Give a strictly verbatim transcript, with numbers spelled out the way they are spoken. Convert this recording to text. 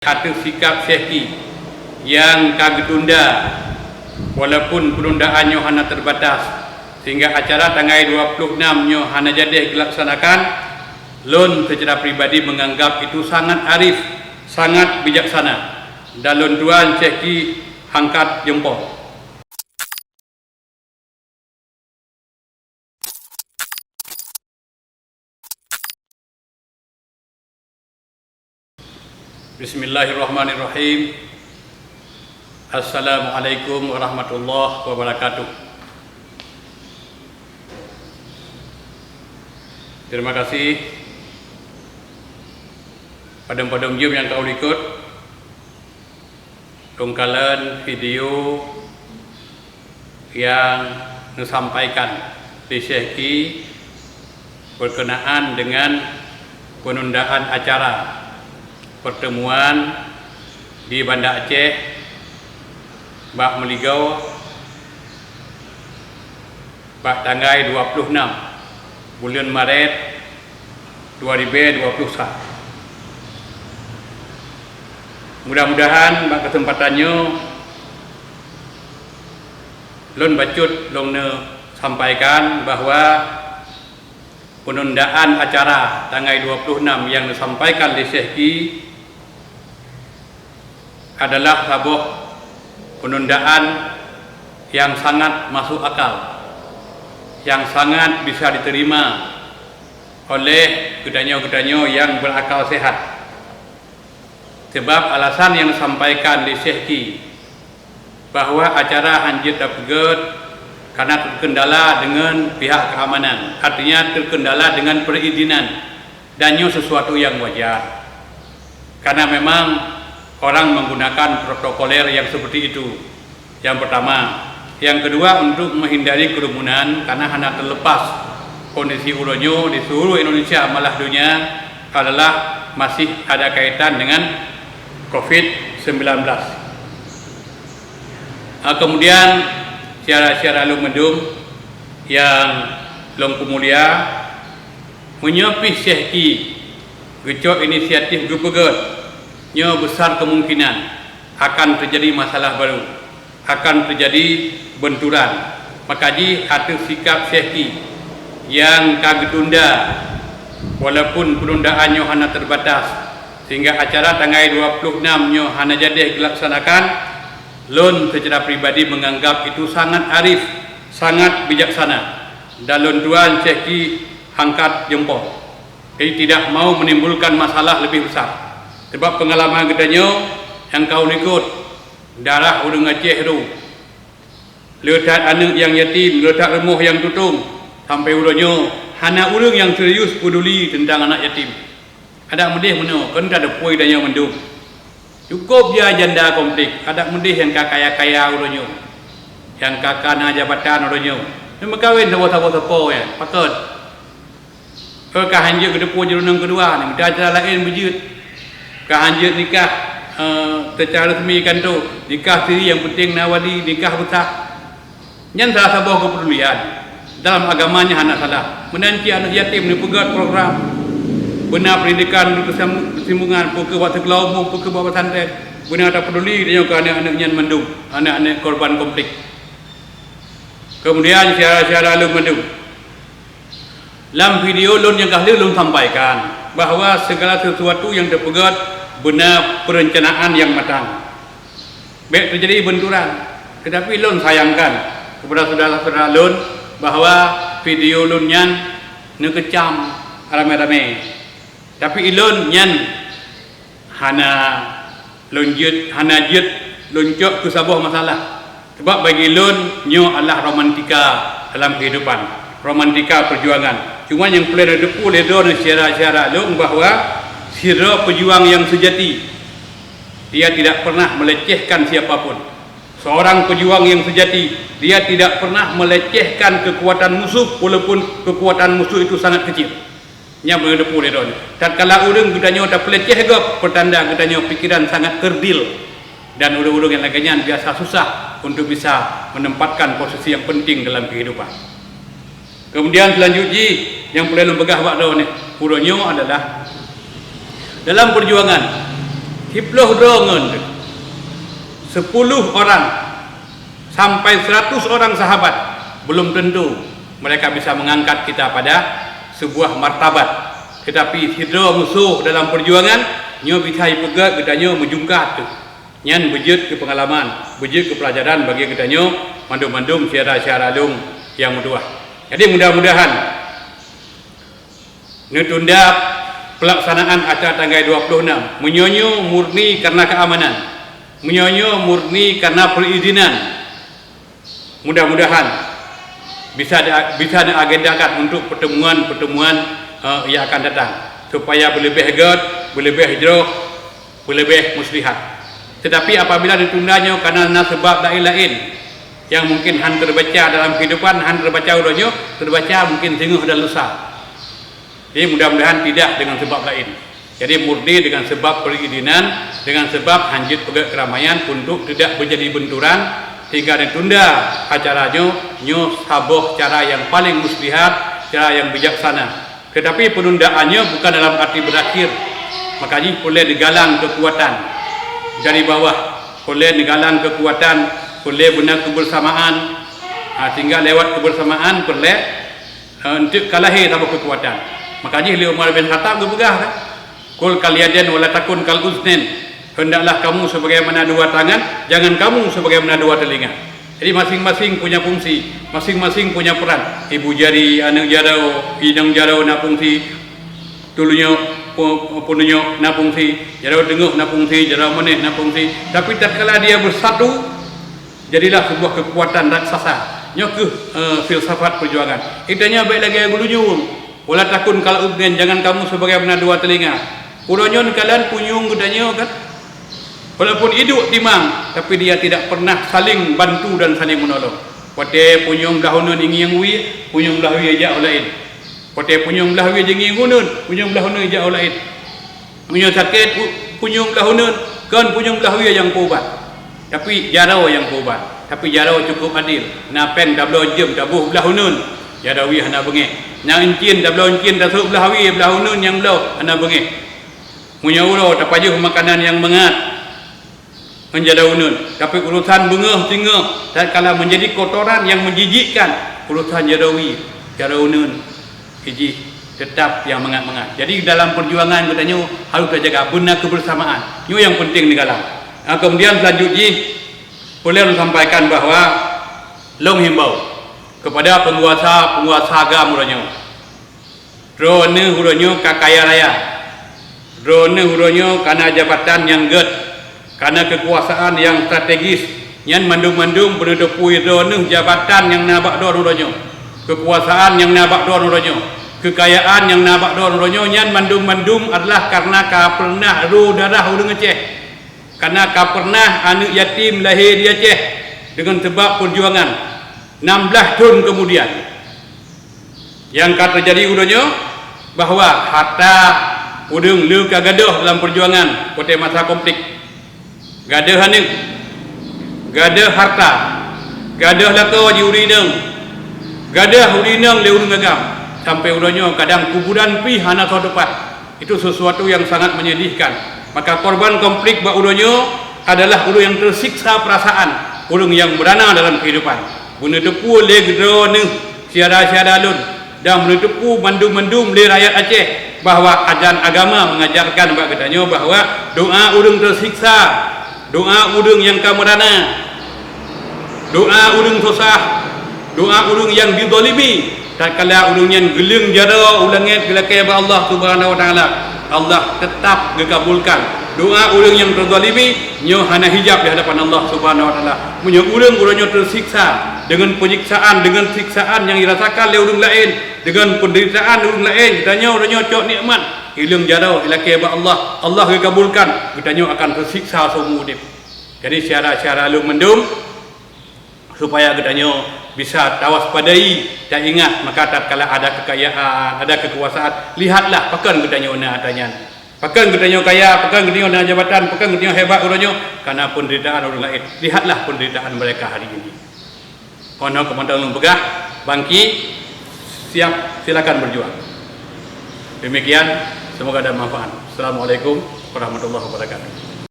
ateueh sikap Syehki nyang ka geutunda, walaupun peunundaan nyoe hana teubatas, sehingga acara tanggai dua ploh nam nyoe hana jadeh geulaksanakan, lôn seucara pribadi meunganggab itu sangat arif, sangat bijaksana, dan lôn tuan Syehki angkat jempol. Bismillahirrahmanirrahim. Assalamualaikum warahmatullahi wabarakatuh. Terima kasih. Padum-padum jeuem nyang ka likot. Lôn kalon video nyang neusampaikan lé Syehki berkenaan dengan penundaan acara pertemuan di Banda Aceh bak meuligoe bak tanggai dua ploh nam buleuen Maret dua ribèe dua ploh sa. Mudah-mudahan bak keuseumpatan nyoe lôn bacut lôn neusampaikan bahwa penundaan acara tanggai dua ploh nam nyang neusampaikan lé Syehki adalah saboh penundaan nyang sangat masuk akal, nyang sangat bisa diterima oleh geutanyoe-geutanyoe nyang berakal sehat. Sebab alasan nyang disampaikan lé Syehki bahwa acara hana jeuet tapeugét karena terkendala dengan pihak keamanan, artinya terkendala dengan perizinan, dan nyoe sesuatu yang wajar. Karena memang orang menggunakan protokoler yang seperti itu. Yang pertama. Yang kedua, untuk menghindari kerumunan, karena hana terlepas kondisi uroe nyoe di seluruh Indonesia, malah dunia, adalah masih ada kaitan dengan covid sembilan belas. Ah, kemudian, syedara-syedara lôn mandum nyang lôn peumulia, meunyoe pih Syehki geucok inisiatif geupeugét, nyoe besar kemungkinan akan terjadi masalah baru, akan terjadi benturan. Maka jih ateueh sikap Syehki nyang ka geutunda, walaupun penundaan nyoe hana terbatas, sehingga acara tanggai dua ploh nam nyoe hana jadeh geulaksanakan, lôn seucara pribadi meunganggab itu sangat arif, sangat bijaksana, dan lôn tuan Syehki angkat jempol. Jadi, tidak mau menimbulkan masalah lebih besar. Sebab peungalaman geutanyoe nyang ka likot, darah ureuëng Aceh tu, le that aneuëk nyang yatim, le that rumoh nyang tutong, sampai uroe nyoe hana ureuëng nyang serius peduli teuntang anak yatim. Adak meudeh meunoe, kon ka teupeu tanyoe mandum. Cukôp jih janda konflik, adak meudeh nyang ka kaya-kaya uroe nyoe, nyang ka, ka na jabatan uroe nyoe, neumeukawen saboh-saboh sapo nyan, pakon? Ka hanjeuet geuteupeue jeureunong keudua, nyan mita cara laén beujeuet. Ka hanjeuet nikah, eh, seucara resmi kanto, nikah siri nyang penting na wali, nikah beusah. Nyan salah saboh keupedulian. Dalam agama nyan hana salah. Meunan cit aneuëk yatim neupeugét program, beuna pendidikan untuk keusam-, keusambungan, peu kheueh bak sikula umum, peu kheueh bak pesantren. Beuna tapeuduli tanyoe keu aneuëk-aneuëk nyan mandum, aneuëk-aneuëk korban konflik. Keumudian syedara-syedara lôn mandum, lam video lôn nyang ka lheueh lôn sampaikan bahwa segala sesuatu nyang teupeugét beuna perencanaan nyang matang. Bék teujadi benturan. Teutapi lôn sayangkan keupada syedara-syedara lôn bahwa video lôn nyan neukeucam ramé-ramé. Tapi ilôn nyan hana lôn jeuet, hana jeuet lôn cok keu saboh masalah. Sebab bagi lôn, nyoe adalah romantika dalam kehidupan, romantika perjuangan. Cuma nyang peureulée neuteupeue lé droeneuh syedara-syedara lôn bahwa sidroe peujuang nyang seujati, dia tidak pernah melecehkan siapa pun. Seorang pejuang yang sejati, dia tidak pernah melecehkan kekuatan musuh, walaupun kekuatan musuh itu sangat kecil. Nyan beuneuteupeu lé droeneuh. Tatkala ureuëng geutanyoe tapeuleceh gob, peutanda geutanyoe pikiran sangat kerdil, dan ureuëng-ureuëng nyang lagée nyan biasa susah untuk bisa menempatkan posisi yang penting dalam kehidupan. Kemudian seulanjut jih nyang peureulée lôn peugah bak droeneuh uroe nyoe adalah dalam peujuangan, Siplôh droe ngon teuh, sepuluh orang sampai seratus orang sahabat, belum tentu mereka bisa mengangkat kita pada sebuah martabat. Tetapi sidroe musoh dalam perjuangan, nyoe bisa jipeugét geutanyoe meujungkat teuh. Nyan beujeuet keu peungalaman, beujeuet keu peulajaran bagi geutanyoe mandum-mandum syedara-syedara lôn nyang meutuwah. Jadi, mudah-mudahan neutunda peulaksanaan acara tanggai dua ploh nam. Meunyoe nyoe murni kareuna keuamanan, meunyoe nyoe murni kareuna peuizinan, mudah-mudahan bisa di-, bisa neuagendakan untuk pertemuan-pertemuan, eh, yang akan datang, supaya beuleubeh gét, beuleubeh jroh, beuleubeh muslihat. Tetapi apabila ditunda nyoe kareuna na seubab laén-laén, nyang mungkin hán teubaca dalam keuhidupan, hán teubaca uroe nyoe, teubaca mungkin singoh dan lusa. Jadi, mudah-mudahan tidak dengan sebab lain. Jadi, murni dengan sebab perizinan, dengan sebab hanjeuet peugét keramaian untuk tidak menjadi benturan, sehingga ditunda acara nyoe, nyoe saboh cara yang paling muslihat, cara yang bijaksana. Tetapi penundaan nyoe bukan dalam arti berakhir. Maka jih peureulée digalang kekuatan dari bawah, peureulée digalang kekuatan, peureulée beuna kebersamaan, ha, sehingga lewat kebersamaan peureulée Eh, eunteuk ka lahé saboh keukuatan. Maka jih lé Umar bin Khattab geupeugah, kan, "Kun kal yadain wa la takun kal uznain." Hendaklah kamu sebagaimana dua tangan, jangan kamu sebagaimana dua telinga. Jadi, masing-masing punya fungsi, masing-masing punya peran. Ibu jari, aneuk jaroe, inong jaroe na fungsi, tulunyok, pu-, pununyok na fungsi, jaroe teungoh na fungsi, jaroe meunéh na fungsi. Tapi tatkala dia bersatu, jadilah sebuah kekuatan raksasa. Nyoe kheueh, eh, filsafat perjuangan. Geutanyoe bék lagée geutanyoe. Wala takun kal uznain, jangan kamu sebagaimana dua telinga. Uroe nyoe kalon punyueng geutanyoe, kan? Walaupun iduek timang, tapi dia tidak pernah saling bantu dan saling menolong. Watée punyueng blah uneuen ingieng wie, punyueng blah wie jak u laén. Watée punyueng blah wie jingieng uneuen, punyueng blah uneuen jak u laén. Meunyoe sakét pu-, punyueng blah uneuen, kon punyueng blah wie nyang peuubat, tapi jaroe nyang peuubat. Tapi jaroe cukup adil. Na péng tabloe jeuem taboh blah uneuen, jaroe wie hana beungéh. Na euncien tabloe euncien tasôk blah wie, blah uneuen nyang bloe, hana beungéh. Meunyoe uroe tapajoh makanan nyang mangat, ngon jaroe uneuen. Tapi urusan beungéh singoh tatkala menjadi kotoran yang menjijikkan, urusan jaroe wie, jaroe uneuen, jih tetap nyang mangat-mangat. Jadi, dalam perjuangan geutanyoe harus tajaga beuna kebersamaan. Nyoe nyang penting neugalang. Nah, kemudian selanjut jih, ulôn sampaikan bahwa lôn himbau kepada penguasa-penguasa agam uroe nyoe. Droeneuh uroe nyoe ka kaya raya. Droeneuh uroe nyoe kana jabatan nyang gét, kana keukuasaan nyang strategis. Nyan mandum-mandum beuneuteupue droeneuh jabatan nyang na bak droeneuh uroe nyoe, keukuasaan nyang na bak droeneuh uroe nyoe, keukayaan nyang na bak droeneuh uroe nyoe, nyan mandum-mandum adalah kareuna ka peureunah ro darah ureuëng Aceh. Kareuna ka peureunah aneuk yatim lahé di Aceh deungon seubab peujuangan. Nam blaih thon keumudian, nyang ka teujadi uroe nyoe bahwa harta ureuëng le ka gadôh dalam peujuangan watée masa konflik. Gadôh aneuk, gadôh harta, gadôh lakoe jiuri inong, gadôh uri inong lé ureuëng agam, sampai uroe nyoe kadang kuburan pih hana soe teupat. Itu sesuatu yang sangat menyedihkan. Maka korban konflik bak uroe nyoe adalah ureuëng nyang teusiksa peurasaan, ureuëng nyang meurana dalam keuhidupan. Beuneuteupue lé droeneuh syedara-syedara lôn, dan beuneuteupue mandum-mandum lé rakyat Aceh bahwa ajaran agama mengajarkan bak geutanyoe bahwa doa ureuëng teusiksa, doa ureuëng nyang ka meurana, doa ureuëng susah, doa ureuëng nyang jizalimi, tatkala ureuëng nyan geuleueng jaroe u langét geulakée bak Allah Subhanahu wa Taala, Allah teutap geukabulkan. Doa ureuëng nyang teuzalimi nyoe hana hijab di hadapan Allah Subhanahu wa Taala. Meunyoe ureuëng uroe nyoe teusiksa deungon penyiksaan, deungon siksaan nyang jirasakan lé ureuëng laén, deungon penderitaan ureuëng laén, geutanyoe uroe nyoe cok nikmat, ileueng jaroe ilakée bak Allah, Allah geukabulkan, geutanyoe akan teusiksa seumur udeb. Jadi, syedara-syedara lôn mandum, supaya geutanyoe bisa tawaspadai, taingat, maka tatkala ada kekayaan, ada kekuasaan, lihatlah pakon geutanyoe na ata nyan. Pakon geutanyoe kaya, pakon geutanyoe na jabatan, pakon geutanyoe hebat uroe nyoe, karena penderitaan ureuëng laén. Lihatlah penderitaan mereka hari ini. Kon ho keumantong lôn peugah, bangkit, siap, silakan berjuang. Demikian, semoga ada manfaat. Assalamualaikum warahmatullahi wabarakatuh.